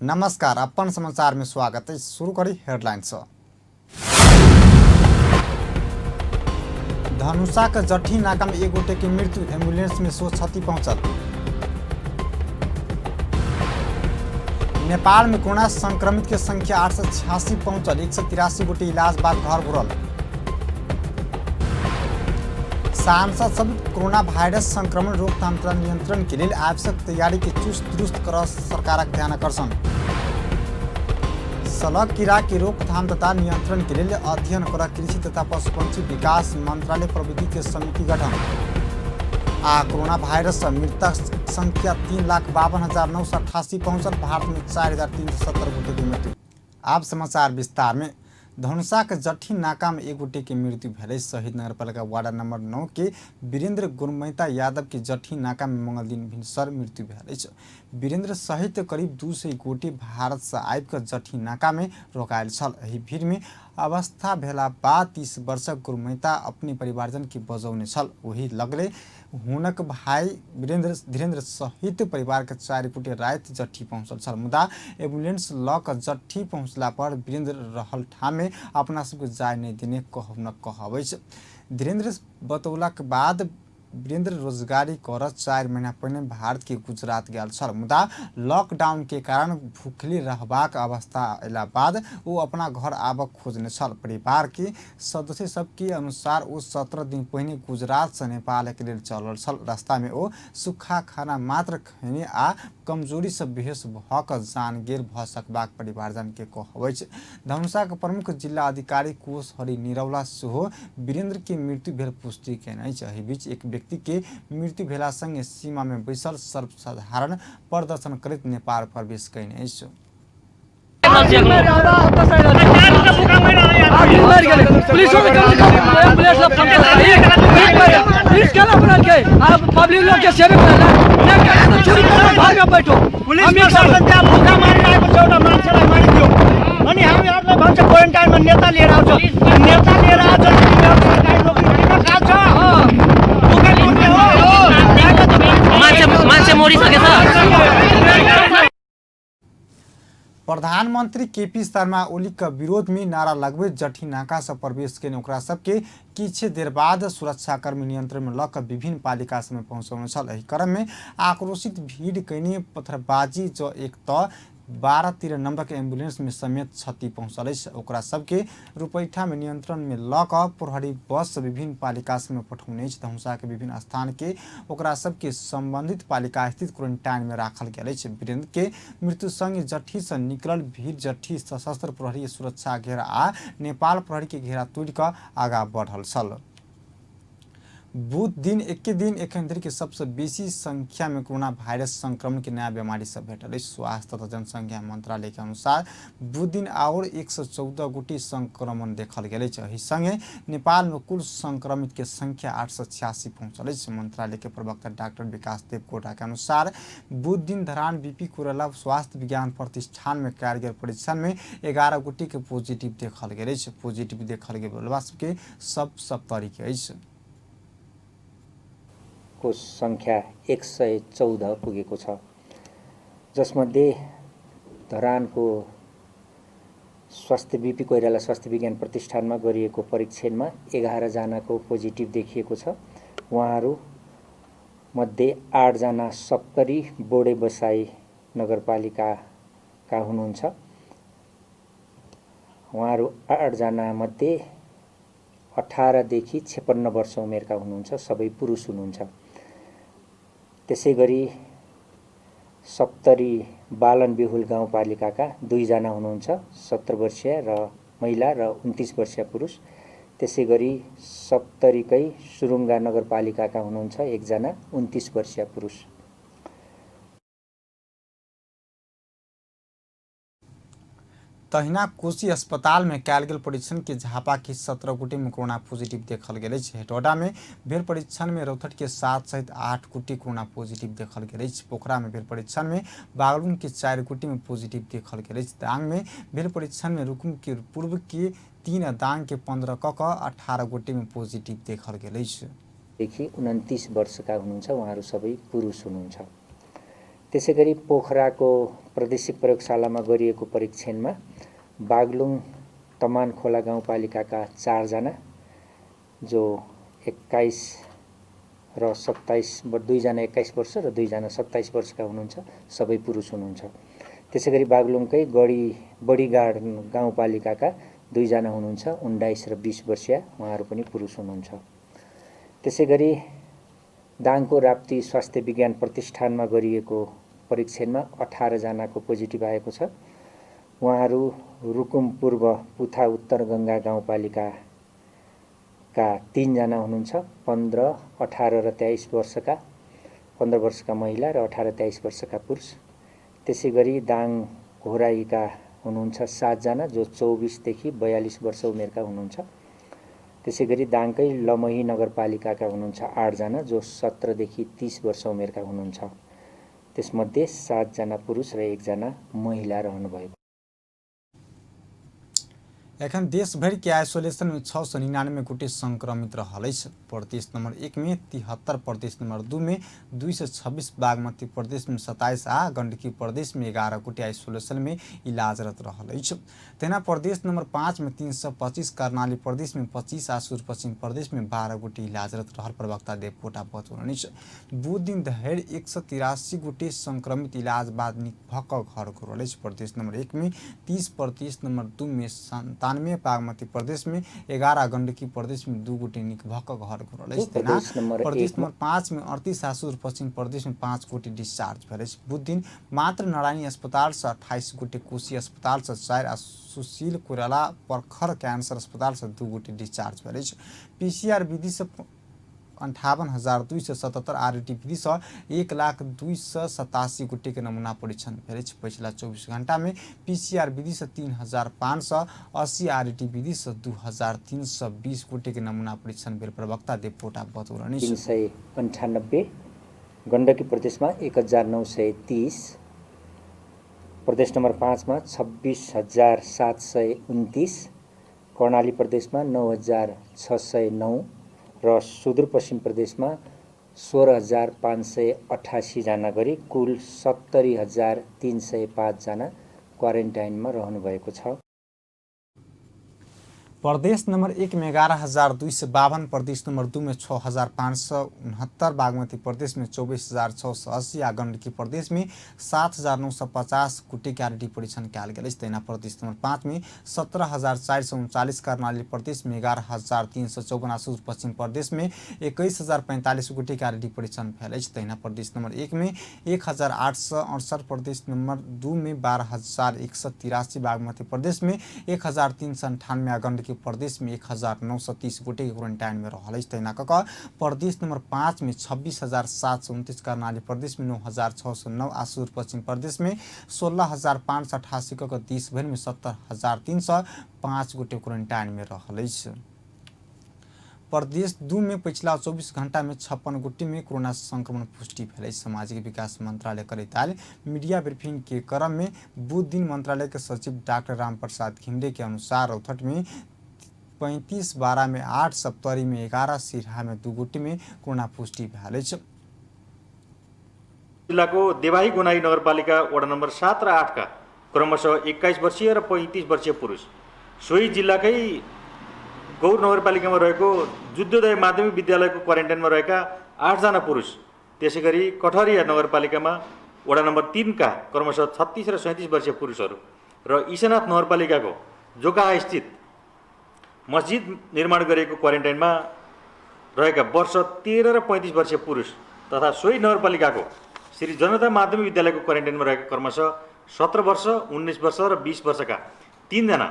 नमस्कार, अपन समाचार में स्वागत है। शुरू करी हेडलाइन से। धनुषा के जठी नाका में एक गोटे के मृत्यु, एम्बुलेंस में सो क्षति पहुंचल। नेपाल में कोरोना संक्रमित के संख्या 886 पहुंचल, 183 गोटे इलाज बाद घर घुरल। सांसद सब कोरोना वायरस संक्रमण रोकथाम तथा नियंत्रण के लेल आवश्यक तैयारी के चुस्त दुरुस्त कर सरकारक ध्यान आकर्षण। सलग कीड़ा के रोकथाम तथा नियंत्रण के लेल अध्ययन कर कृषि तथा पशुपक्षी विकास मंत्रालय प्रविधि के समिति गठन। आ कोरोना वायरस से मृतक संख्या 3,52,988 पहुंचल, भारत में 4,370 गोटे के मृत्यु। आब समाचार विस्तार में। धनुषा के जठी नाका में एक गोटे के मृत्यु भेलै। शहीद नगरपालिका वार्ड नंबर 9 के वीरेंद्र गुरमैता यादव के जठी नाका में मंगल दिन भिनसर मृत्यु भेल अछि। वीरेंद्र सहित करीब 200 गोटे भारत से आबि कऽ जठी नाका में रोकायल छल। एहि भीड़ में अवस्था भेला बाद 30 वर्षक गुरमैता अपने परिवारजन के बजौने छल। ओही लगले हुनक भाई वीरेंद्र धीरेन्द्र सहित परिवार के 4 गोटे राति जट्ठी पहुंचल छल। मुदा एम्बुलेंस लऽ कऽ जट्ठी पहुंचला पर वीरेंद्र रहल ठाम में अपना सबके जाय नहि देने हुनक कहब अछि। धीरेन्द्र बतौलाक बाद वीरेंद्र रोजगारी कर 4 महीना पहिने भारत के गुजरात गेल छल। मुदा लॉकडाउन के कारण भूखले रहबाक अवस्था अयला बाद ओ अपना घर आबक खोजने छल। परिवार के सदस्य सबके अनुसार ओ 17 दिन पहिने गुजरात से नेपाल के लेल चलल छल। रास्ता में ओ सूखा खाना मात्र खैने आ कमजोरी से बेहोश भऽ कऽ जान गेल भऽ सकबाक परिवारजन के कहब अछि। धनुषा के प्रमुख जिला अधिकारी कोश हरि निरौला सेहो वीरेंद्र के मृत्यु भेल पुष्टि केने अछि। एहि बीच एक व्यक्ति के मृत्यु भेला संगे सीमा में बैसल सर्वसाधारण प्रदर्शन करैत नेपाल प्रवेश केने अछि। पुलिस केना बनल आब पब्लिक लोग के सेवे करला नहि करे तऽ चोरी करके घर में बैठो। पुलिस प्रशासन त्यहाँ भुखा मारेर आएको छ एउटा मान्छेलाई मारिदियो। अनि हामीहरूलाई भन्छ क्वारेन्टाइनमा नेता लिएर आउँछ, नेता लिएर आउँछ, तिमीहरू सरकारी नोकरी किन खान्छ? भुखा मर्ने हो। मान्छे मान्छे मरिसकेछ। प्रधानमंत्री केपी शर्मा ओली के विरोध में नारा लगबैत जठी नाका से प्रवेश केने ओकरा सबके किछु देर बाद सुरक्षाकर्मी नियंत्रण में लऽ कऽ विभिन्न पालिका सब में पहुंचौने छल। एहि क्रम में आक्रोशित भीड़ कयने पत्थरबाजी जँ एक तऽ 12-13 नंबर के एम्बुलेंस में समेत क्षति पहुंचल अछि। ओकरा सबके रुपैठा में नियंत्रण में लऽ कऽ प्रहरी बस विभिन्न पालिका सब में पठौने अछि। धनुषा के विभिन्न स्थान के ओकरा सबके संबंधित पालिका स्थित क्वारेंटाइन में राखल गेल अछि। वीरेंद्र के मृत्यु संग जट्ठी से निकलल भीड़ जट्ठी सशस्त्र प्रहरी सुरक्षा घेरा आ नेपाल प्रहरी के घेरा तोड़ि कऽ आगा बढ़ल छल। बुध दिन एके दिन एखन धरि के सबसँ बेसी संख्या में कोरोना वायरस संक्रमण के नया बीमारी सब भेटल अछि। स्वास्थ्य तथा जनसंख्या मंत्रालय के अनुसार बुध दिन आओर 114 गोटे संक्रमण देखल गेल अछि। एहि संगे नेपाल में कुल संक्रमित के संख्या 886 पहुंचल अछि। मंत्रालय के प्रवक्ता डॉक्टर विकास देवकोटा के अनुसार बुध दिन धरान बीपी कोइराला स्वास्थ्य विज्ञान प्रतिष्ठान में कयल गेल परीक्षण में 11 गोटे के पॉजिटिव देखल गेल अछि। पॉजिटिव देखल गेल बलवा सबके सब सप्तरी के अछि। को संख्या 114 पुगेको छ, जसमध्ये धरानको स्वास्थ्य बीपी कोइराला स्वास्थ्य विज्ञान प्रतिष्ठानमा गरिएको परीक्षणमा 11 जनाको पोजिटिभ देखिएको छ। उहाँहरू मध्ये 8 जना सप्तरी बोडे बसाई नगरपालिकाका हुनुहुन्छ। उहाँहरू 8 जना मध्ये 18 देखि 56 वर्ष उमेरका हुनुहुन्छ, सबै पुरुष हुनुहुन्छ। त्यसैगरी सप्तरी बालन बेहुल गाउँपालिकाका 2 जना हुनुहुन्छ, 70 वर्षीय र महिला र 29 वर्षीय पुरुष। त्यसैगरी सप्तरीकै सुरुङ्गा नगरपालिकाका हुनुहुन्छ 1 जना 29 वर्षीय पुरुष। तहिना कोशी अस्पताल में कयल गेल परीक्षण के झापा के 17 गोटे में कोरोना पॉजिटिव देखल गेल अछि। हेटौडा में भेल परीक्षण में रौथट के 7 सहित 8 गोटे कोरोना पॉजिटिव देखल गेल अछि। पोखरा में भेल परीक्षण में बागलुंग के 4 गोटे में पॉजिटिव देखल गेल अछि। दांग में भेल परीक्षण में रुकुम के पूर्व के 3 आ दांग के 15 क क 18 गोटे में पॉजिटिव देखल गेल अछि। देखि 29 वर्षका हुनुहुन्छ, उहाँहरू सबै पुरुष हुनुहुन्छ। त्यसै गरी पोखराको प्रादेशिक प्रयोगशालामा गरिएको परीक्षणमा बागलुङ तमानखोला गाउँपालिकाका 4 जना जो 21 र 27, 2 जना 21 वर्ष र 2 जना 27 वर्षका हुनुहुन्छ, सबै पुरुष हुनुहुन्छ। त्यसै गरी बागलुङकै बडीगाड गाउँपालिकाका 2 जना हुनुहुन्छ, 19 र 20 वर्षीय, उहाँहरू पनि पुरुष हुनुहुन्छ। त्यसै गरी दाङको राप्ती स्वास्थ्य विज्ञान प्रतिष्ठानमा गरिएको परीक्षणमा 18 जनाको पोजिटिभ आएको छ। उहाँहरू रुकुम पूर्व पुथा उत्तर गङ्गा गाउँपालिकाका 3 जना हुनुहुन्छ, 15, 18 र 23 वर्षका, 15 वर्षका महिला र 18, 23 वर्षका पुरुष। त्यसै गरी दाङ घोराईका हुनुहुन्छ 7 जना जो 24 देखि 42 वर्ष उमेरका हुनुहुन्छ। त्यसै गरी दाङकै लमही नगरपालिकाका हुनुहुन्छ 8 जना जो 17 देखि 30 वर्ष उमेरका हुनुहुन्छ। त्यसमध्ये 7 जना पुरुष र 1 जना महिला रहनुभएको। एखन देशभरि के आइसोलेशन में 699 गोटे संक्रमित रहल अछि। प्रदेश नंबर 1 में 73, प्रदेश नंबर 2 में 226, बागमती प्रदेश में 27 आ गंडकी प्रदेश में 11 गोटे आइसोलेशन में इलाजरत रहल अछि। तहिना प्रदेश नंबर 5 में 325, कर्णाली प्रदेश में 25 आ सुदूरपश्चिम प्रदेश में 12 गोटे इलाजरत रहल प्रवक्ता देवकोटा बतौलनि अछि। बुध दिन धरि 183 गोटे संक्रमित इलाज बाद नीक भऽ कऽ घर घुरल अछि। प्रदेश नंबर 1 में 30, प्रदेश नंबर 2 में 97, बागमती प्रदेश में 11, गंडकी प्रदेश में 2 गोटे नीक भऽ कऽ घर घुरल अछि। तहिना प्रदेश नंबर 5 में 38 आ सुदूरपश्चिम प्रदेश में 5 गोटे डिस्चार्ज भेल अछि। बुध दिन मात्र नारायणी अस्पताल से 28 गोटे, कोशी अस्पताल से 4 आ सुशील कोइराला प्रखर कैंसर अस्पताल से 2 गोटे डिस्चार्ज भेल अछि। पीसीआर विधि से 58,277, आरटी विधि से 1,02,87 गोटे के नमूना परीक्षण भेल अछि। पछिला 24 घंटा में पीसीआर विधि से 3,580, आरटी विधि से 2,320 गोटे के नमूना परीक्षण भेल प्रवक्ता देवकोटा बतौलनि। 398, गण्डकी प्रदेशमा 1,930, प्रदेश नम्बर 5 मा 26,729, कर्णाली प्रदेशमा 9,609 र सुदूरपश्चिम प्रदेशमा 16,588 जना गरी कुल 70,305 जना क्वारेन्टाइनमा रहनुभएको छ। प्रदेश नंबर 1 में 11,252, प्रदेश नंबर 2 में 6,569, बागमती प्रदेश में 24,680 आ गंडकी प्रदेश में 7,950 गोटे के आरटी परीक्षण कयल गेल अछि। तहिना प्रदेश नंबर 5 में 17,439, कर्णाली प्रदेश में 11,354 आ सुदूरपश्चिम प्रदेश में 21,045 गोटे के आरटी परीक्षण भेल अछि। तहिना प्रदेश नंबर 1 में 1,868, प्रदेश नंबर 2 में 12,183, बागमती प्रदेश में 1,398 आ गंडकी प्रदेश में 1,930 गोटे के क्वारेंटाइन में रहल अछि। तहिना कऽ कऽ प्रदेश नंबर 5 में 26,729, कर्णाली प्रदेश में 9,609 आ सुदूरपश्चिम प्रदेश में 16,588 कऽ कऽ देशभरि में 70,305 गोटे क्वारेंटाइन में रहल अछि। प्रदेश 2 में पछिला 24 घंटा में 56 गोटे में कोरोना संक्रमण पुष्टि भेल अछि। सामाजिक विकास मंत्रालय करैत आयल मीडिया ब्रीफिंग के क्रम में बुध दिन मंत्रालय के सचिव डॉक्टर रामप्रसाद घिमिरे के अनुसार रौतहट में 35, 12 में 8, सप्तरी में 11, सिरहा में 2 गोटे में कोरोना पुष्टि भेल अछि। जिल्लाको देवाही गुनाई नगरपालिका वडा नम्बर 7 र 8 का क्रमशः 21 वर्षीय र 35 वर्षीय पुरुष, सोही जिल्लाकै गौर नगरपालिकामा रहेको जुद्धोदय माध्यमिक विद्यालयको क्वारेन्टाइनमा रहेका 8 जना पुरुष, त्यसैगरी कठरिया नगरपालिकामा वडा नम्बर 3 का क्रमशः 36 र 37 वर्षीय पुरुषहरू र ईशानाथ नगरपालिकाको जोकाहा स्थित मस्जिद निर्माण गरिएको क्वारेन्टाइनमा रहेका वर्ष 13 र 35 वर्षीय पुरुष तथा सोही नगरपालिकाको श्री जनता माध्यमिक विद्यालयको क्वारेन्टाइनमा रहेका क्रमशः 17 वर्ष, 19 वर्ष र 20 वर्षका 3 जना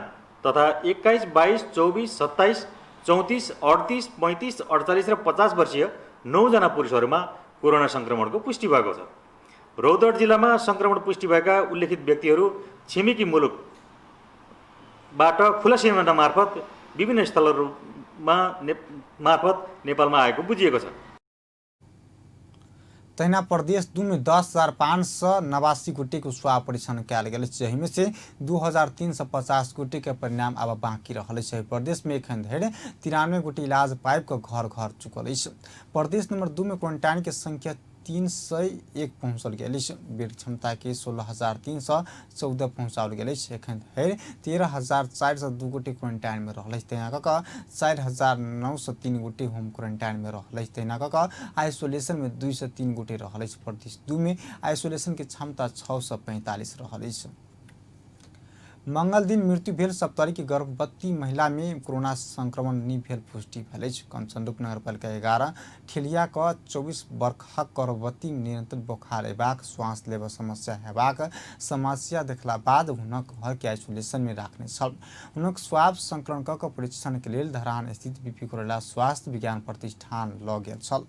तथा 21, 22, 24, 27, 34, 38, 35, 48 र 50 वर्षीय 9 जना पुरुषहरूमा कोरोना सङ्क्रमणको पुष्टि भएको छ। रौतहट जिल्लामा सङ्क्रमण पुष्टि भएका उल्लेखित व्यक्तिहरू छिमेकी मुलुकबाट खुला सीमा मार्फत विभिन्न स्थलहरूमा मार्फत नेपालमा आएको बुझिएको छ। तहिना प्रदेश 2 में 10,589 गोटे के स्वाब परीक्षण कयल गेल अछि, जाहिमे से 2,350 गोटे के परिणाम आब बाँकी रहल अछि। एहि प्रदेश में एखन धरि 93 गोटे इलाज पाबि कऽ घर घर चुकल अछि। प्रदेश नंबर 2 में क्वारेंटाइन के संख्या 301 पहुँचल गेल अछि। बेड क्षमता के 16,314 पहुँचाओल गेल अछि। एखन धरि 13,402 गोटे क्वारेंटाइन में रहल अछि। तहिना कऽ कऽ 4,903 गोटे होम क्वारेंटाइन में रहल अछि। तहिना कऽ कऽ आइसोलेशन में 203 गोटे रहल अछि। प्रदेश 2 में आइसोलेशन के क्षमता 645 रहल अछि। मंगल दिन मृत्यु भेल सप्तरी के गर्भवती महिला में कोरोना संक्रमण नहि भेल पुष्टि भेल अछि। कंचनरूप नगरपालिका 11 ठेलिया क 24 बरखक गर्भवती निरंतर बोखार अयबाक, श्वास लेबऽ समस्या हेबाक समस्या देखला बाद हुनक घर के आइसोलेशन में राखने छल। हुनक स्वाब संकलन कऽ कऽ परीक्षण के लेल धरान स्थित बीपी कोइराला स्वास्थ्य विज्ञान प्रतिष्ठान लऽ गेल छल।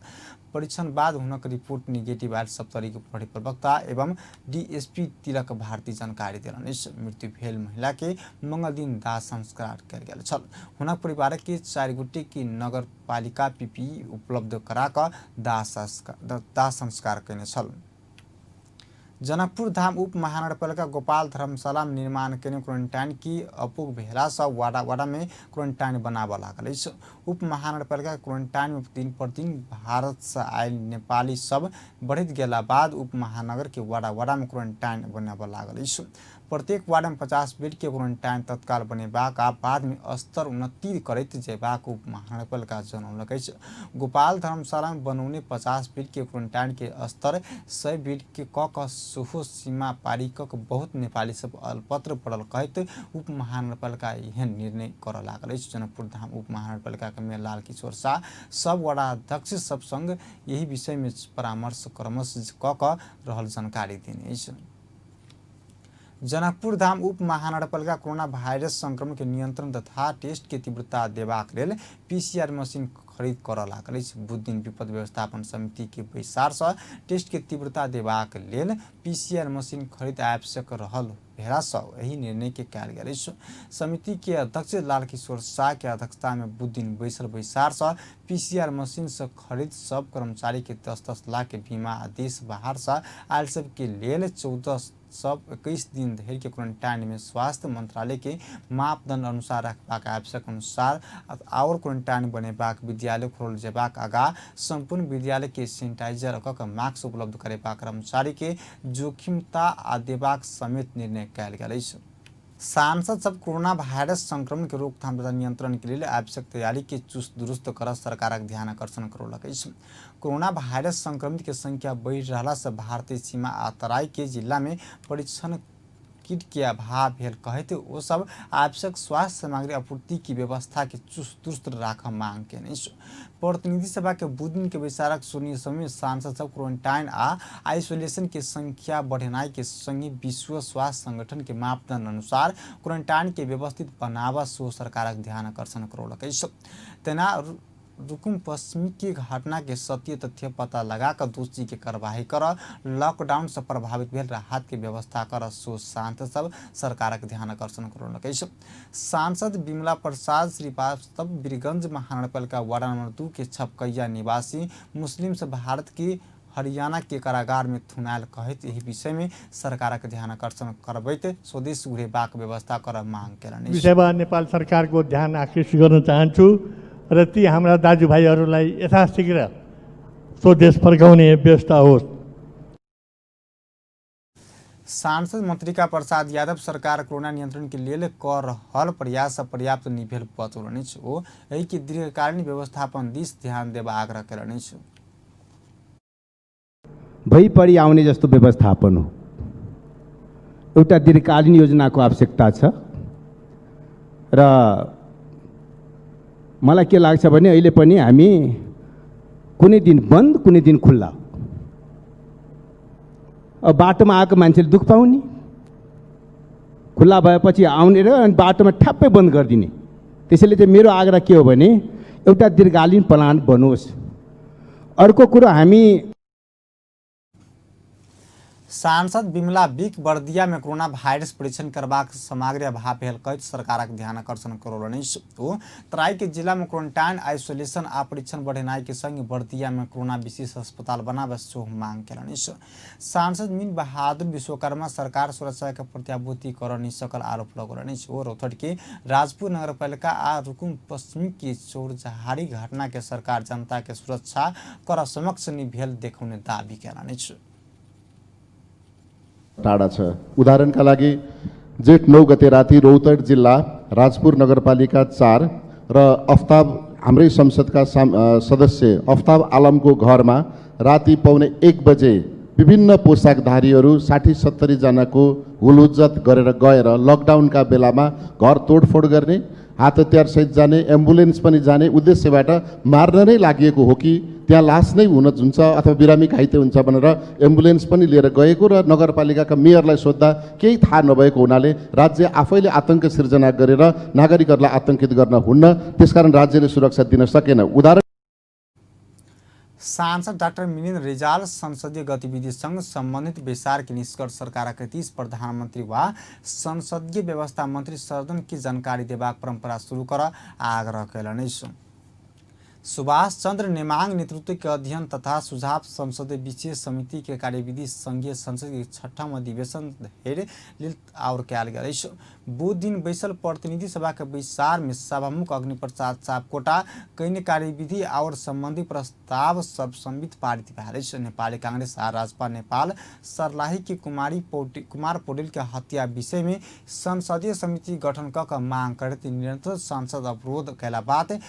परीक्षण बाद हुनक रिपोर्ट निगेटिव आयल सप्तरी के प्रहरी प्रवक्ता एवं डीएसपी तिलक भारती जानकारी देलनि अछि। मृत्यु भेल महिला के मंगल दिन दाह संस्कार कयल गेल छल। हुनक परिवार के 4 गोटे के नगर पालिका पीपीई उपलब्ध करा कऽ दाह संस्कार कयने छल। जनकपुर धाम उप महानगरपालिका गोपाल धर्मशाला में निर्माण कयने क्वारेंटाइन की अपुग भेला सँ वाडा वाडा में क्वारेंटाइन बनाबऽ लागल अछि। उप महानगरपालिका क्वारेंटाइन में दिन पर दिन भारत से आयल नेपाली सब बढ़ैत गेला बाद उप महानगर के वाडा वाडा में क्वारेंटाइन बनाबऽ लागल अछि। प्रत्येक वार्ड में 50 बेड के क्वारेंटाइन तत्काल बनेबाक आ बाद में स्तर उन्नति करैत जयबाक उप महानगरपालिका जनौलक अछि। गोपाल धर्मशाला में बनौने 50 बेड के क्वारेंटाइन के स्तर 100 बेड के कऽ कऽ सेहो सीमा पारी कऽ बहुत नेपाली सब अलपत्र पड़ल कहैत उप महानगरपालिका एहन निर्णय करऽ लागल अछि। जनकपुर धाम उप महानगरपालिका के मेयर लाल किशोर शाह सब वार्डाध्यक्ष सब संग एहि विषय में परामर्श क्रमश कऽ कऽ रहल जानकारी देने अछि। जनकपुर धाम उप महानगरपालिका कोरोना वायरस संक्रमण के नियंत्रण तथा टेस्ट के तीव्रता देबाक लेल पीसीआर मशीन खरीद करऽ लागल अछि। बुध दिन विपद व्यवस्थापन समिति के बैसार सँ टेस्ट के तीव्रता देबाक लेल पीसीआर मशीन खरीद आवश्यक रहल भेला सँ एहि निर्णय के कयल गेल अछि। समिति के अध्यक्ष लालकिशोर शाह के अध्यक्षता में बुध दिन बैसल बैसार सँ पीसीआर मशीन सँ खरीद सब कर्मचारी के 10-10 लाख के बीमा आ देश बाहर सँ आयल सब के लेल 14 21 दिन धरि के क्वारेंटाइन में स्वास्थ्य मंत्रालय के मापदंड अनुसार रखबाक आवश्यक अनुसार आओर क्वारेंटाइन बनेबाक, विद्यालय खोलल जेबाक आगा संपूर्ण विद्यालय के सैनिटाइजर कऽ मास्क उपलब्ध करेबाक, कर्मचारी के जोखिमता आ देबाक समेत निर्णय कयल गेल अछि। सांसद सब कोरोना वायरस संक्रमण के रोकथाम तथा नियंत्रण के लेल आवश्यक तैयारी के चुस्त दुरुस्त करऽ सरकारक ध्यान आकर्षण करौलक अछि। कोरोना वायरस संक्रमित के संख्या बढ़ि रहला से भारतीय सीमा आ तराई के जिला में परीक्षण किट के अभाव भेल कहैत ओ सब आवश्यक स्वास्थ्य सामग्री आपूर्ति की व्यवस्था के चुस्त दुरुस्त राखऽ मांग केने अछि। प्रतिनिधि सभा के बुध दिन के बैसारक शून्य समय में सांसद सब क्वारेंटाइन आ आइसोलेशन के संख्या बढ़ेनाइ के संगे विश्व स्वास्थ्य संगठन के मापदंड अनुसार क्वारेंटाइन के व्यवस्थित बनाबऽ सेहो सरकारक ध्यान आकर्षण करौलक अछि। तेना रुकुम पश्चिमी के घटना के सत्य तथ्य पता लगा कऽ दोषी के कार्यवाही कर, लॉकडाउन से प्रभावित भेल राहत के व्यवस्था कर सो सांसद सब सरकारक ध्यान आकर्षण करौलक अछि। सांसद विमला प्रसाद श्रीवास्तव वीरगंज महानगरपालिका वार्ड नंबर 2 के छपकैया निवासी मुस्लिम से भारत के हरियाणा के कारागार में थुनायल कहैत एहि विषय में सरकारक ध्यान आकर्षण करबैत स्वदेश घुरेबाक व्यवस्था कर मांग केलनि। विषयमा नेपाल सरकारको ध्यान आकृष्ट गर्न चाहन्छु र ती हाम्रा दाजुभाइहरूलाई यथाशीघ्र स्वदेश फर्काउने व्यवस्था होस्। सांसद मंत्रिका प्रसाद यादव सरकार कोरोना नियंत्रण के लेल कऽ रहल प्रयास पर्याप्त नहि भेल बतौलनि अछि। ओ एहि के दीर्घकालीन व्यवस्थापन दिस ध्यान देबा आग्रह केलनि अछि। भइपरि आउने जस्तो व्यवस्थापन हो। एउटा दीर्घकालीन योजनाको आवश्यकता छ र मलाई के लाग्छ भने अहिले पनि हामी कुनै दिन बन्द, कुनै दिन खुल्ला। अब बाटोमा आएको मान्छेले दुःख पाउने, खुल्ला भएपछि आउने र अनि बाटोमा ठ्याप्पै बन्द गरिदिने। त्यसैले चाहिँ मेरो आग्रह के हो भने एउटा दीर्घकालीन प्लान बनोस्। अर्को कुरो हामी सांसद विमला विक बर्दिया में कोरोना वायरस परीक्षण करबाक सामग्री अभाव भेल कहैत सरकारक ध्यान आकर्षण करौलनि। ओ तराई के जिला में क्वारंटाइन, आइसोलेशन आ परीक्षण बढ़ेनाइ के संग बर्दिया में कोरोना विशेष अस्पताल बनाबय सेहो मांग केलनि। सांसद मीन बहादुर विश्वकर्मा सरकार सुरक्षा के प्रत्याभूति कर नहि सकल आरोप लगौलनि। ओ रौतहट के राजपुर नगरपालिका आ रुकुम पश्चिमी के चौरजहारी घटना के सरकार जनता के सुरक्षा कर समक्ष नहि भेल देखौने दावी केलनि। टाढा छ। उदाहरणका लागि जेठ 9 गते राति रौतहट जिल्ला राजपुर नगरपालिका 4 र अफ्ताब हाम्रै संसदका सदस्य अफ्ताब आलमको घरमा राति 12:45 बजे विभिन्न पोसाकधारीहरू 60-70 जनाको हुलहुज्जत गरेर गएर लकडाउनका बेलामा घर तोडफोड गर्ने, हात हतियारसहित जाने, एम्बुलेन्स पनि जाने उद्देश्यबाट मार्न नै लागि हो कि त्यहाँ लास नै हुन हुन्छ अथवा बिरामी घाइते हुन्छ भनेर एम्बुलेन्स पनि लिएर गएको र नगरपालिकाका मेयरलाई सोद्धा केही थाहा नभएको हुनाले राज्य आफैले आतङ्क सिर्जना गरेर नागरिकहरूलाई आतङ्कित गर्न हुन्न, त्यसकारण राज्यले सुरक्षा दिन सकेन। उदाहरण सांसद डाक्टर मिलिन्द रिजाल संसदीय गतिविधिसँग सम्बन्धित बैसार के निष्कर्ष सरकारक 30 प्रधानमन्त्री वा संसदीय व्यवस्था मन्त्री सदन की जानकारी देबाक परंपरा शुरू कर आग्रह कयलनि। सुभाष चंद्र नेमांग नेतृत्व के अध्ययन तथा सुझाव संसदीय विशेष समिति के कार्यविधि संघीय संसद के छठम अधिवेशन धरि लेल आओर कयल गेल अछि। बुध दिन बैसल प्रतिनिधि सभा के बैसार में सभामुख अग्निप्रसाद सापकोटा कयने कार्यविधि आओर संबंधी प्रस्ताव सब सम्मित पारित भेल अछि। नेपाली कांग्रेस आ राजपा नेपाल सर्लाही के कुमार पौडेल के हत्या विषय में संसदीय समिति गठन क मांग करैत निरंतर सांसद अवरोध कयला बाद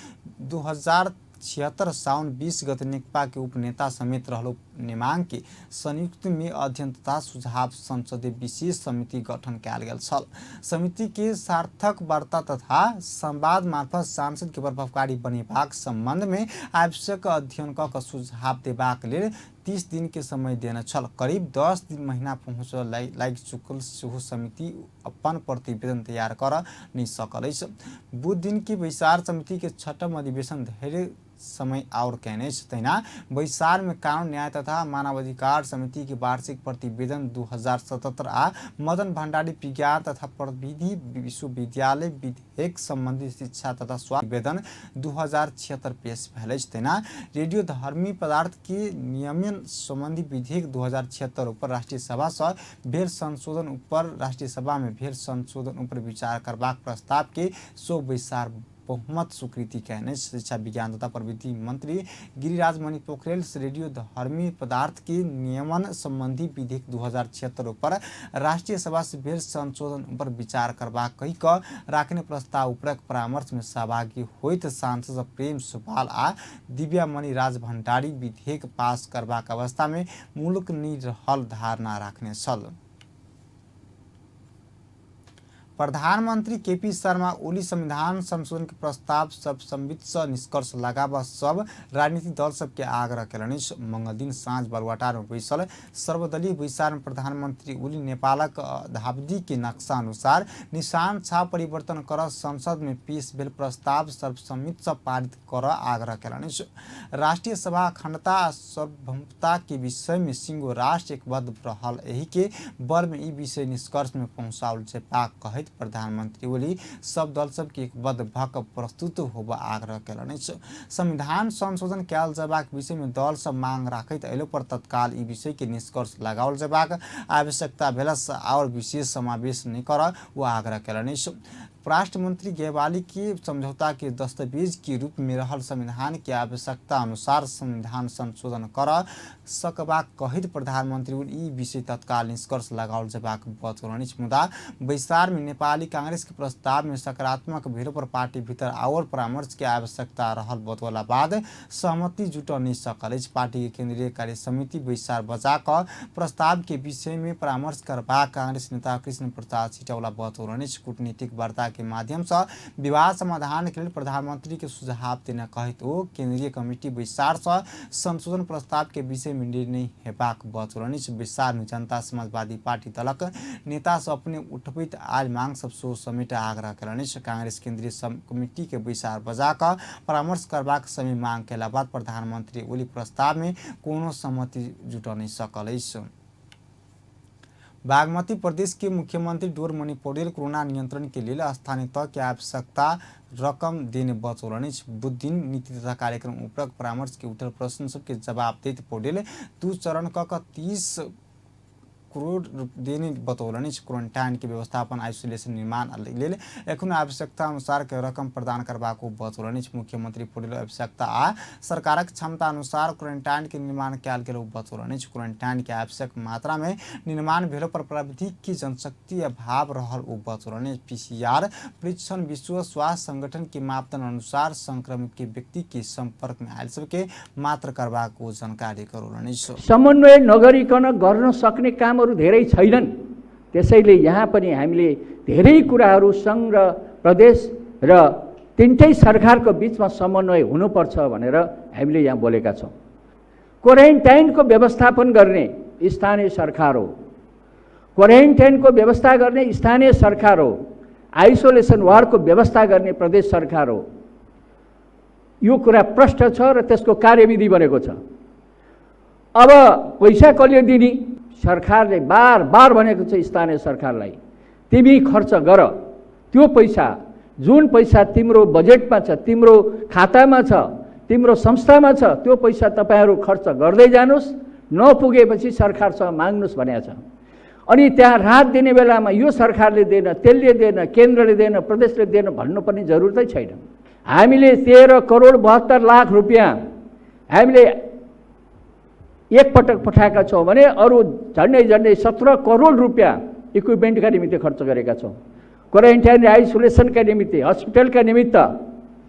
2076 साउन 20 गते नेकपा के उपनेता समेत रहलो नेमांग के संयुक्त में अध्ययन तथा सुझाव संसदीय विशेष समिति गठन कयल गेल छल। समिति के सार्थक वार्ता तथा संवाद मार्फत सांसद के प्रभावकारी बनेबाक संबंध में आवश्यक अध्ययन क सुझाव देबाक लेल 30 दिन के समय देने छल। करीब 10 महीना पहुँच लागि चुकल सेहो समिति अपन प्रतिवेदन तैयार कर नहि सकल अछि। बुध दिन के बैसार समिति के छठम अधिवेशन धरि समय आओर कयने अछि। तहिना बैसार में कानून न्याय तथा मानवाधिकार समिति के वार्षिक प्रतिवेदन 2077 आ मदन भण्डारी विज्ञान तथा प्रविधि विश्वविद्यालय विधेयक संबंधी शिक्षा तथा स्वास्थ्य प्रतिवेदन 2076 पेश भेल अछि। तहिना रेडियोधर्मी पदार्थ के नियमन संबंधी विधेयक 2076 ऊपर राष्ट्रीय सभा सँ भेल संशोधन ऊपर राष्ट्रीय सभा में भेल संशोधन ऊपर विचार करबाक प्रस्ताव के सो बैसार बहुमत स्वीकृति कयने। शिक्षा विज्ञान तथा प्रविधि मंत्री गिरिराज मणि पोखरेल रेडियोधर्मी पदार्थ के नियमन संबंधी विधेयक 2076 ऊपर राष्ट्रीय सभा से भेल संशोधन ऊपर विचार करबाक कहि क राखने प्रस्ताव ऊपरक परामर्श में सहभागी होइत सांसद प्रेम सुपाल आ दिव्यामणि राज भण्डारी विधेयक पास करबाक अवस्था में मुलुक नहि रहल धारणा राखने छल। प्रधानमंत्री केपी शर्मा ओली संविधान संशोधन के प्रस्ताव सब संबित से निष्कर्ष लगाब सब राजनीतिक दल सबके आग्रह कयलनि। मंगल दिन साँझ बालुवाटार में बैसल सर्वदलीय बैसार में प्रधानमंत्री ओली नेपालक धावधि के नक्शा अनुसार निशान छाप परिवर्तन कर संसद में पेश भेल प्रस्ताव सर्वसम्मति से पारित कर आग्रह कयलनि। राष्ट्रीय सभा अखंडता आ सार्वभौमता के विषय में सिंगो राष्ट्र एकबद्ध रहल एही के बल में ई विषय निष्कर्ष में पहुँचाओल जेबाक कहैत प्रधानमंत्री ओली सब दल सबके एकबद्ध भऽ कऽ प्रस्तुत होबऽ आग्रह कयलनि अछि। संविधान संशोधन कयल जेबाक विषय में दल सब मांग राखैत अयलो पर तत्काल ई विषय के निष्कर्ष लगाओल जेबाक आवश्यकता भेला से आओर विशेष समावेश नहि करऽ ओ आग्रह कयलनि अछि। परराष्ट्र मंत्री गेवाली के समझौता के दस्तावेज के रूप में रहल संविधान के आवश्यकता अनुसार संविधान संशोधन कर सकबाक कहैत प्रधानमंत्री ई विषय तत्काल निष्कर्ष लगाओल जेबाक बतौलनि अछि। मुदा बैसार में नेपाली कांग्रेस के प्रस्ताव में सकारात्मक भेलो पर पार्टी भीतर आओर परामर्श के आवश्यकता रहल बतौला बाद सहमति जुट नहि सकल अछि। पार्टी के केंद्रीय कार्य समिति बैसार बजा कऽ प्रस्ताव के विषय में परामर्श करबाक कांग्रेस नेता कृष्ण प्रसाद सिटौला बतौलनि अछि। कूटनीतिक वार्ता के माध्यम से विवाद समाधान के लेल प्रधानमंत्री के सुझाव देने कहैत ओ केंद्रीय कमिटी बैसार से संशोधन प्रस्ताव के विषय में निर्णय हेबाक बतौलनि अछि। बैसार में जनता समाजवादी पार्टी दलक नेता सब अपने उठबैत आयल मांग सब सेहो समेट आग्रह कयलनि अछि। कांग्रेस केंद्रीय कमिटी के बैसार बजा कऽ परामर्श करबाक समय मांग कयला बाद प्रधानमंत्री ओली प्रस्ताव में कोनो सहमति जुट नहि सकल अछि। बागमती प्रदेश के मुख्यमंत्री डोरमणि पौडेल कोरोना नियंत्रण के लिए स्थानीय तह के आवश्यकता रकम देने बतौलनि। बुध दिन नीति तथा कार्यक्रम उपरक परामर्श के उठल प्रश्न सबके जवाब दैत पौडेल 2 चरण क 30 करोड़ देने बतौलनि। क्वारेंटाइन के व्यवस्थापन, आइसोलेशन निर्माण लेल एखन आवश्यकता अनुसार के रकम प्रदान करबाक बतौलनि। मुख्यमंत्री पौडेल आवश्यकता आ सरकारक क्षमता अनुसार क्वारेंटाइन के निर्माण कयल गेल बतौलनि। क्वारेंटाइन के आवश्यक मात्रा में निर्माण भेलो पर प्राविधिक की जनशक्ति अभाव रहल ओ बतौलनि। पीसीआर परीक्षण विश्व स्वास्थ्य संगठन के मापदंड अनुसार संक्रमित के व्यक्ति के संपर्क में आयल सबके मात्र करबाक ओ जानकारी करौलनि। समन्वय नगरिकन गर्न सक्ने कामहरू धेरै छैनन्, त्यसैले यहाँ पनि हामीले धेरै कुराहरू सङ्घ र प्रदेश र तिनटै सरकारको बिचमा समन्वय हुनुपर्छ भनेर हामीले यहाँ बोलेका छौँ। क्वारेन्टाइनको व्यवस्थापन गर्ने स्थानीय सरकार हो, क्वारेन्टाइनको व्यवस्था गर्ने स्थानीय सरकार हो, आइसोलेसन वार्डको व्यवस्था गर्ने प्रदेश सरकार हो। यो कुरा प्रष्ट छ र त्यसको कार्यविधि बनेको छ। अब पैसा कसले दिने? सरकारले बार बार भनेको छ स्थानीय सरकारलाई, तिमी खर्च गर, त्यो पैसा जुन पैसा तिम्रो बजेटमा छ, तिम्रो खातामा छ, तिम्रो संस्थामा छ, त्यो पैसा तपाईँहरू खर्च गर्दै जानुहोस्, नपुगेपछि सरकारसँग माग्नुहोस् भनेको छ। अनि त्यहाँ राहत दिने बेलामा यो सरकारले दिएन, त्यसले दिएन, केन्द्रले दिएन, प्रदेशले दिएन भन्नुपर्ने जरुरतै छैन। हामीले 13 करोड 72 लाख रुपियाँ हामीले एकपटक पठाएका छौँ भने अरू झन्डै झन्डै 17 करोड रुपियाँ इक्विपमेन्टका निमित्त खर्च गरेका छौँ। क्वारेन्टाइन र आइसोलेसनका निमित्त, हस्पिटलका निमित्त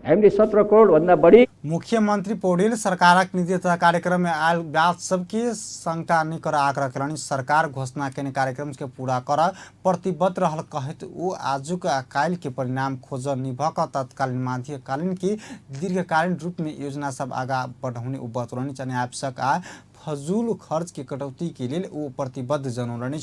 हामीले 17 करोडभन्दा बढी। मुख्यमंत्री पौडेल सरकारक नीति तथा कार्यक्रम में आयल बात सबके शंका नहि कर आग्रह कयलनि। सरकार घोषणा केने कार्यक्रम के पूरा कर प्रतिबद्ध रहल कहैत ओ आजुक आ काल्हि के परिणाम खोज निभक तत्कालीन, मध्यकालीन की दीर्घकालीन रूप में योजना सब आगा बढ़ौने ओ बतौलनि। आवश्यक आ फजूल खर्च के कटौती के लेल ओ प्रतिबद्ध जनौलनि।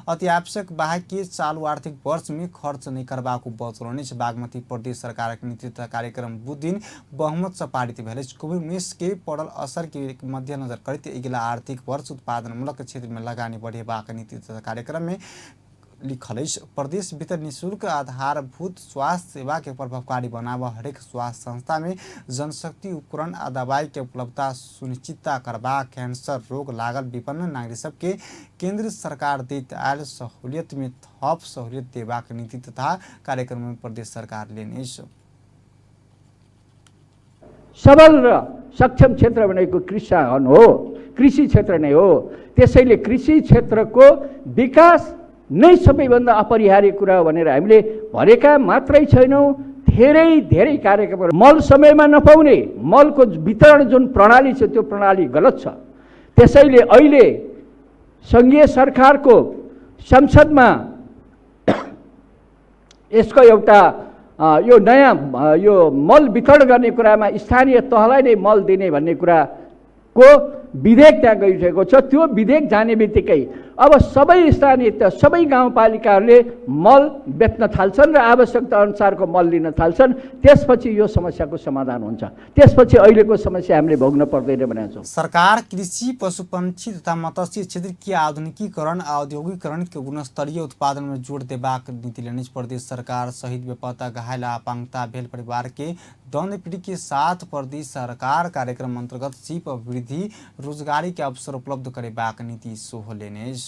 अति आवश्यक बाहेक के चालू आर्थिक वर्ष में खर्च नहि करबाक बतौलनि। बागमती प्रदेश सरकारक नीति तथा कार्यक्रम बुधदिन बहुमत से पारित भेल अछि। कोविड-19 के पड़ल असर के मध्यनजर करैत अगिला आर्थिक वर्ष उत्पादनमूलक क्षेत्र में लगानी बढ़ेबाक नीति तथा कार्यक्रम में लिखल अछि। प्रदेश भीतर निःशुल्क आधारभूत स्वास्थ्य सेवा के प्रभावकारी बनाब, हरेक स्वास्थ्य संस्था में जनशक्ति, उपकरण आ दवाई के उपलब्धता सुनिश्चितता करबा, कैंसर रोग लागल विपन्न नागरिक सबके केंद्र सरकार दैत आयल सहूलियत में थप सहूलियत देबाक नीति तथा कार्यक्रम में प्रदेश सरकार लेने अछि। सबल र सक्षम क्षेत्र भनेको किसान हो, कृषि क्षेत्र नै हो। त्यसैले कृषि क्षेत्रको विकास नै सबैभन्दा अपरिहार्य कुरा हो भनेर हामीले भनेका मात्रै छैनौँ। धेरै धेरै कार्यक्रमहरू मल समयमा नपाउने, मलको वितरण जुन प्रणाली छ त्यो प्रणाली गलत छ। त्यसैले अहिले सङ्घीय सरकारको संसदमा यसको एउटा यो नयाँ यो मल वितरण गर्ने कुरामा स्थानीय तहलाई नै मल दिने भन्ने कुराको विधेयक त्यहाँ गइसकेको छ। त्यो विधेयक जाने बित्तिकै अब सबै स्थानीय तह, सबै गाउँपालिकाहरूले मल बेच्न थाल्छन् र आवश्यकता अनुसारको मल लिन थाल्छन्। त्यसपछि यो समस्याको समाधान हुन्छ। त्यसपछि अहिलेको समस्या हामीले भोग्न पर्दैन भनेको छौँ। सरकार कृषि, पशुपक्षी तथा मत्स्य क्षेत्र के आधुनिकीकरण, औद्योगिकरण के गुणस्तरीय उत्पादन में जोड़ देबाक नीति लेने। प्रदेश सरकार सहित बेपत्ता, घायल, अपांगता भेल परिवार के द्वंद्व पीड़ित के साथ प्रदेश सरकार कार्यक्रम अंतर्गत सीप अभिवृद्धि, रोजगारी के अवसर उपलब्ध करेबाक नीति सेहो लेने अछि।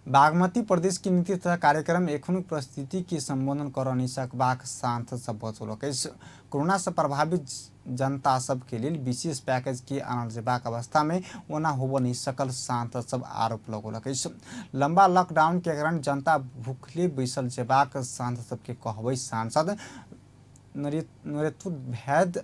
बागमती प्रदेश की नीति तथा कार्यक्रम एखनुक परिस्थिति के संबोधन कर नहि सकबाक सांसद सब बतौलक अछि। कोरोना से प्रभावित जनता सब के लेल विशेष पैकेज के आनल जेबाक अवस्था में ओना होबऽ नहि सकल सांसद सब आरोप लगौलक अछि। लंबा लॉकडाउन के कारण जनता भूखले बैसल जेबाक सांसद सबके कहबै सांसद नरेत्व वैद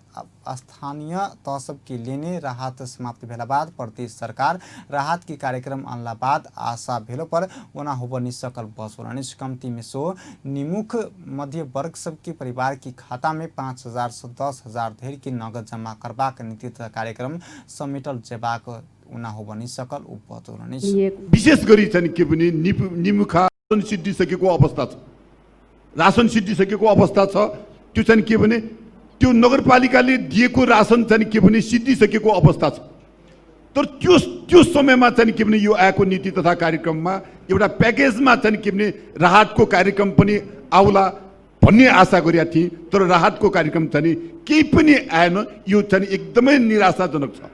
स्थानीय तह सबके लेने राहत समाप्त भेला बाद प्रदेश सरकार राहत के कार्यक्रम अनला बाद आशा भेलो पर ओना होबऽ नहि सकल बतौलनि। कम्ती में सो निमुख मध्य वर्ग सबके परिवार के खाता में 5,000 से 10,000 धरि के नगद जमा करबाक नीति तथा कार्यक्रम समेटल जेबाक ओना होबऽ नहि सकल ओ बतौलनि। विशेष गरी चाहिँ के पनि निमुखा सिद्धिसकेको अवस्था छ, रासन सिद्धिसकेको अवस्था छ। त्यो चाहिँ के भने त्यो नगरपालिकाले दिएको रासन चाहिँ के भने सिद्धिसकेको अवस्था छ। तर त्यो त्यो समयमा चाहिँ के भने यो आएको नीति तथा कार्यक्रममा एउटा प्याकेजमा चाहिँ के भने राहतको कार्यक्रम पनि आउला भन्ने आशा गरेका थिएँ, तर राहतको कार्यक्रम चाहिँ केही पनि आएन। यो चाहिँ एकदमै निराशाजनक छ।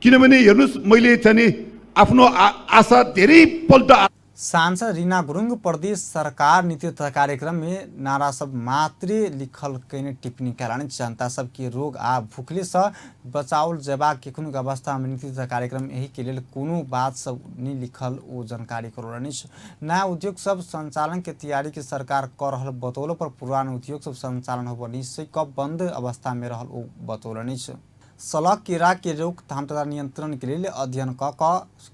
किनभने हेर्नुहोस्, मैले चाहिँ आफ्नो आशा धेरैपल्ट। सांसद रीना गुरुङ प्रदेश सरकार नीति तथा कार्यक्रम में नारा सब मात्रे लिखल कयने टिप्पणी कयलनि। जनता सबके रोग आ भूखले सँ बचाओल जयबाक एखनुक अवस्था में नीति तथा कार्यक्रम एहि के लेल कोनो बात सब नहि लिखल ओ जानकारी करौलनि। नया उद्योग सब संचालन के तैयारी के सरकार क रहल बतौलो पर पुरान उद्योग सब संचालन होब निश्चय क बंद अवस्था में रहल ओ बतौलनि। सलह कीड़ा के रोकथाम तथा नियंत्रण के लेल अध्ययन क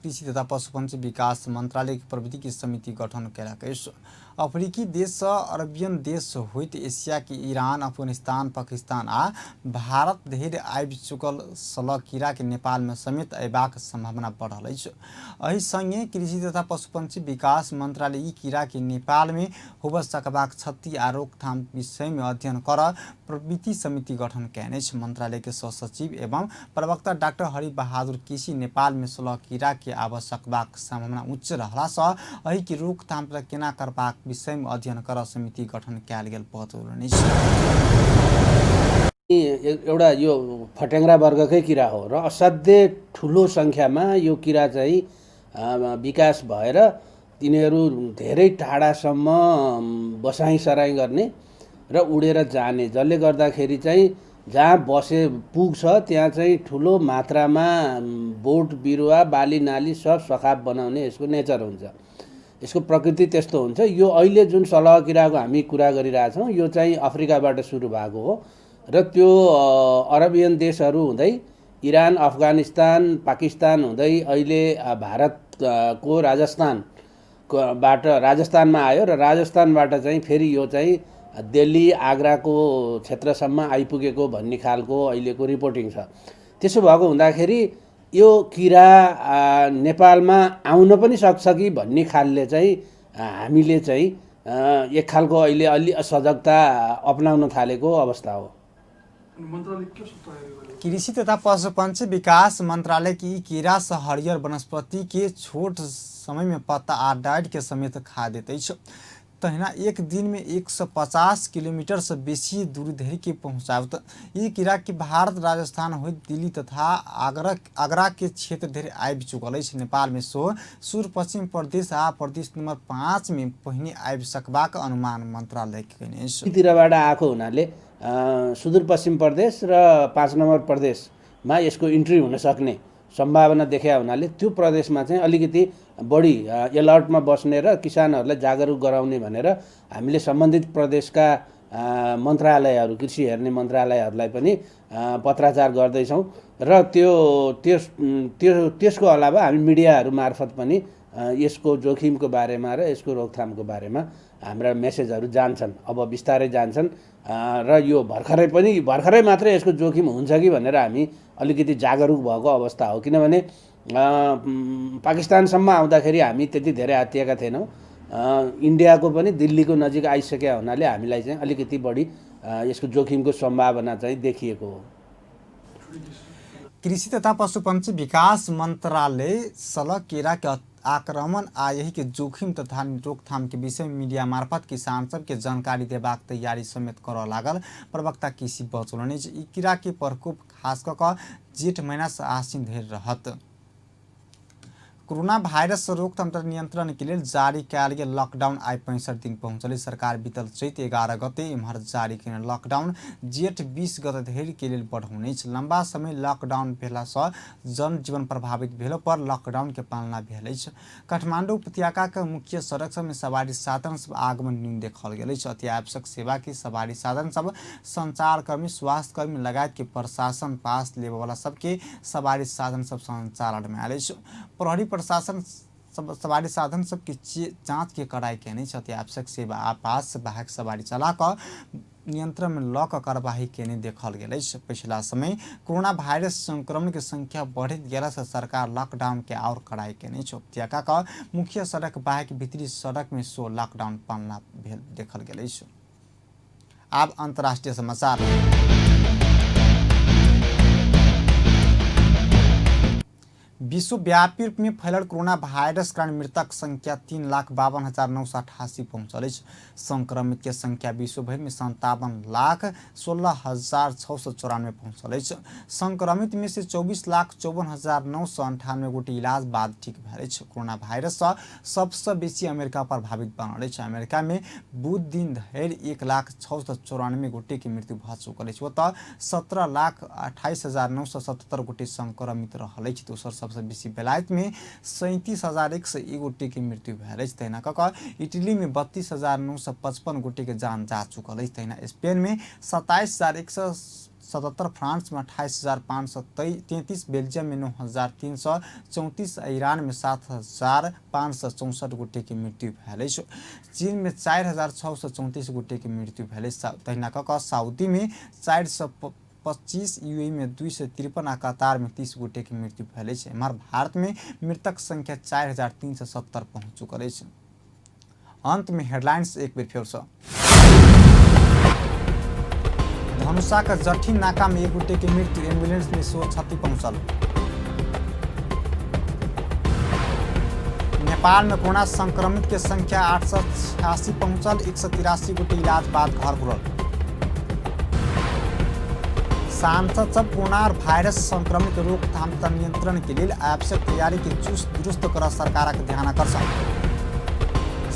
कृषि तथा पशुपक्षी विकास मंत्रालय के प्रविधि की समिति गठन कयलक अछि। अफ्रीकी देश सँ अरबियन देश होइत एशिया के ईरान, अफगानिस्तान, पाकिस्तान आ भारत धरि आबि चुकल सलह कीड़ा के नेपाल में समेत अयबाक संभावना बढ़ल अछि। एहि संगे कृषि तथा पशुपक्षी विकास मंत्रालय ई कीड़ा के नेपाल में होबय सकबाक क्षति आ रोकथाम विषय में अध्ययन कर प्रविधि समिति गठन कयने अछि। मंत्रालय के सहसचिव एवं प्रवक्ता डाक्टर हरिबहादुर केसी नेपाल में सलह कीड़ा के आबय सकबाक संभावना उच्च रहला सँ एहि के रोकथाम केना करबाक विषय में अध्ययन कर समिति गठन कयल गेल बतौलनि। एउटा यो फट्याङ्ग्रा वर्गकै किरा हो र असाध्यै ठुलो सङ्ख्यामा यो किरा चाहिँ विकास भएर तिनीहरू धेरै टाढासम्म बसाइँ सराइँ गर्ने र उडेर जाने, जसले गर्दाखेरि चाहिँ जहाँ बसे पुग्छ त्यहाँ चाहिँ ठुलो मात्रामा बोट बिरुवा बाली नाली सब सखाप बनाउने यसको नेचर हुन्छ, यसको प्रकृति त्यस्तो हुन्छ। यो अहिले जुन सलह किराको हामी कुरा गरिरहेछौँ यो चाहिँ अफ्रिकाबाट सुरु भएको हो र त्यो अरबियन देशहरू हुँदै इरान, अफगानिस्तान, पाकिस्तान हुँदै अहिले भारतको राजस्थानबाट राजस्थानमा आयो र राजस्थानबाट चाहिँ फेरि यो चाहिँ दिल्ली आग्राको क्षेत्रसम्म आइपुगेको भन्ने खालको अहिलेको रिपोर्टिङ छ। त्यसो भएको हुँदाखेरि यो किरा नेपालमा आउन पनि सक्छ कि भन्ने खालले चाहिँ हामीले चाहिँ एक खालको अहिले अलि सजगता अपनाउन थालेको अवस्था हो। कृषि तथा पशुपक्षी विकास मंत्रालय की कीड़ा से हरियर वनस्पति के छोट समय में पत्ता आ डाढ़ के समेत खा देत अछि। तहिना एक दिन में 150 किलोमीटर से बेसी दूरी धरि के पहुँचाबत। ई कीड़ा के भारत, राजस्थान होइत दिल्ली तथा आगरा के क्षेत्र धरि आबि चुकल अछि। नेपाल में सेहो सुदूरपश्चिम प्रदेश आ प्रदेश नंबर 5 में पहिने आबि सकबाक अनुमान मंत्रालय कयने अछि। तिरबाट आएको हुनाले सुदूरपश्चिम प्रदेश र 5 नम्बर प्रदेशमा यसको इन्ट्री हुन सक्ने सम्भावना देखिया हुनाले त्यो प्रदेशमा चाहिँ अलिकति बढी एलर्टमा बस्ने र किसानहरूलाई जागरुक गराउने भनेर हामीले सम्बन्धित प्रदेशका मन्त्रालयहरू, कृषि हेर्ने मन्त्रालयहरूलाई पनि पत्राचार गर्दैछौँ र त्यो त्यस त्यो त्यसको अलावा हामी मिडियाहरू मार्फत पनि यसको जोखिमको बारेमा र यसको रोकथामको बारेमा हाम्रा मेसेजहरू जान्छन्, अब बिस्तारै जान्छन् र यो भर्खरै मात्रै यसको जोखिम हुन्छ कि भनेर हामी अलिकति जागरुक भएको अवस्था हो। किनभने पाकिस्तानसम्म आउँदाखेरि हामी त्यति धेरै आत्तिएका थिएनौँ, इन्डियाको पनि दिल्लीको नजिक आइसकेका हुनाले हामीलाई चाहिँ अलिकति बढी यसको जोखिमको सम्भावना चाहिँ देखिएको हो। कृषि तथा पशुपक्षी विकास मंत्रालय सलह कीड़ा के आक्रमण आ यही के जोखिम तथा रोकथाम के विषय में मीडिया मार्फत किसान सब के जानकारी देबाक तैयारी समेत करऽ लागल प्रवक्ता कृषि बतौलनि। ई कीड़ा के प्रकोप खास कऽ जेठ महीना से आश्विन धरि रहत। कोरोना वायरस रोकथाम तथा नियंत्रण के लेल जारी कयल गेल लॉकडाउन आइ 65 दिन पहुँचल। सरकार बीतल चैत 11 गते एम्हर जारी कयने लॉकडाउन जेठ 20 गते धरि के लेल बढ़ौने अछि। लंबा समय लॉकडाउन भेला सँ जनजीवन प्रभावित भेलो पर लॉकडाउन के पालना भेल अछि। काठमाडौँ उपत्यका के मुख्य सड़क सब में सवारी साधन सब आगमन न्यून देखल गेल अछि। अति आवश्यक सेवा के सवारी साधन सब संचारकर्मी, स्वास्थ्यकर्मी लगायत के प्रशासन पास लेबऽवला सबके सवारी साधन सब संचालन में आयल अछि। प्रहरी प्रशासन सब सवारी साधन सबके जांच के कड़ाई केने छथि। आवश्यक सेवा आ पास बाहेक सवारी चला कऽ नियंत्रण में लऽ कऽ कार्यवाही केने देखल गेल अछि। पिछला समय कोरोना वायरस संक्रमण के संख्या बढ़ैत गेला से सरकार लॉकडाउन के और कड़ाई केने अछि। उपत्यका के मुख्य सड़क बाहेक भीतरी सड़क में सेहो लॉकडाउन पालना भेल देखल गेल अछि। आब अंतर्राष्ट्रीय समाचार। विश्वव्यापी रूप में फैलल कोरोना वायरस कारण मृतक संख्या 3,52,988 पहुंचल अछि। संक्रमित के संख्या विश्व भरि में 57,16,694 पहुंचल अछि। संक्रमित में से 24,54,998 गोटे इलाज बाद ठीक भेल अछि। कोरोना वायरस सँ सबसँ बेसी अमेरिका प्रभावित बनल अछि। अमेरिका में बुध दिन धरि 1,00,694 गोटे के मृत्यु भऽ चुकल अछि। ओतऽ 17,28,977 गोटे संक्रमित रहल अछि। दोसर सबसँ बेसी बेलायत में 37,101 गोटे के मृत्यु भेल अछि। तहिना कऽ कऽ इटली में 32,955 गोटे के जान जा चुकल अछि। तहिना स्पेन में 27,177, फ्रांस में 28,533, बेल्जियम में 9,334, ईरान में 7,564 गोटे के मृत्यु भेल अछि। चीन में 4,634 गोटे के मृत्यु भेल अछि। तहिना कऽ कऽ सऊदी में 425, यूएई में 253 आ कतार में 30 गोटे के मृत्यु भेल अछि। एम्हर भारत में मृतक संख्या 4,370 पहुंच चुकल अछि। अंत में हेडलाइंस एक बेर फेर। धनुषा के जठी नाका में एक गोटे के मृत्यु, एम्बुलेंस में सेहो क्षति पहुंचल। नेपाल में कोरोना संक्रमित के संख्या 886 पहुंचल, 183 गोटे इलाज बाद घर घुरल। सांसद सब कोरोना वायरस संक्रमित रोकथाम तथा नियंत्रण के लेल आवश्यक तैयारी के चुस्त दुरुस्त कर सरकारक ध्यान आकर्षण।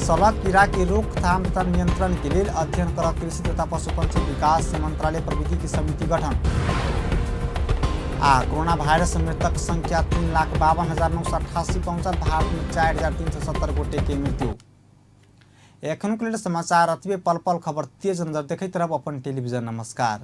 सड़क कीड़ा के रोकथाम तथा नियंत्रण के लेल अध्ययन कर कृषि तथा पशुपक्षी विकास मंत्रालय प्रविधि की समिति गठन। आ कोरोना वायरस मृतक संख्या 3,52,988 पहुंचल, भारत में 4,370 गोटे के मृत्यु। एखनुक लेल समाचार अतबे, पल पल खबर तेज नजर देखैत रहब अपन टेलीविजन। नमस्कार।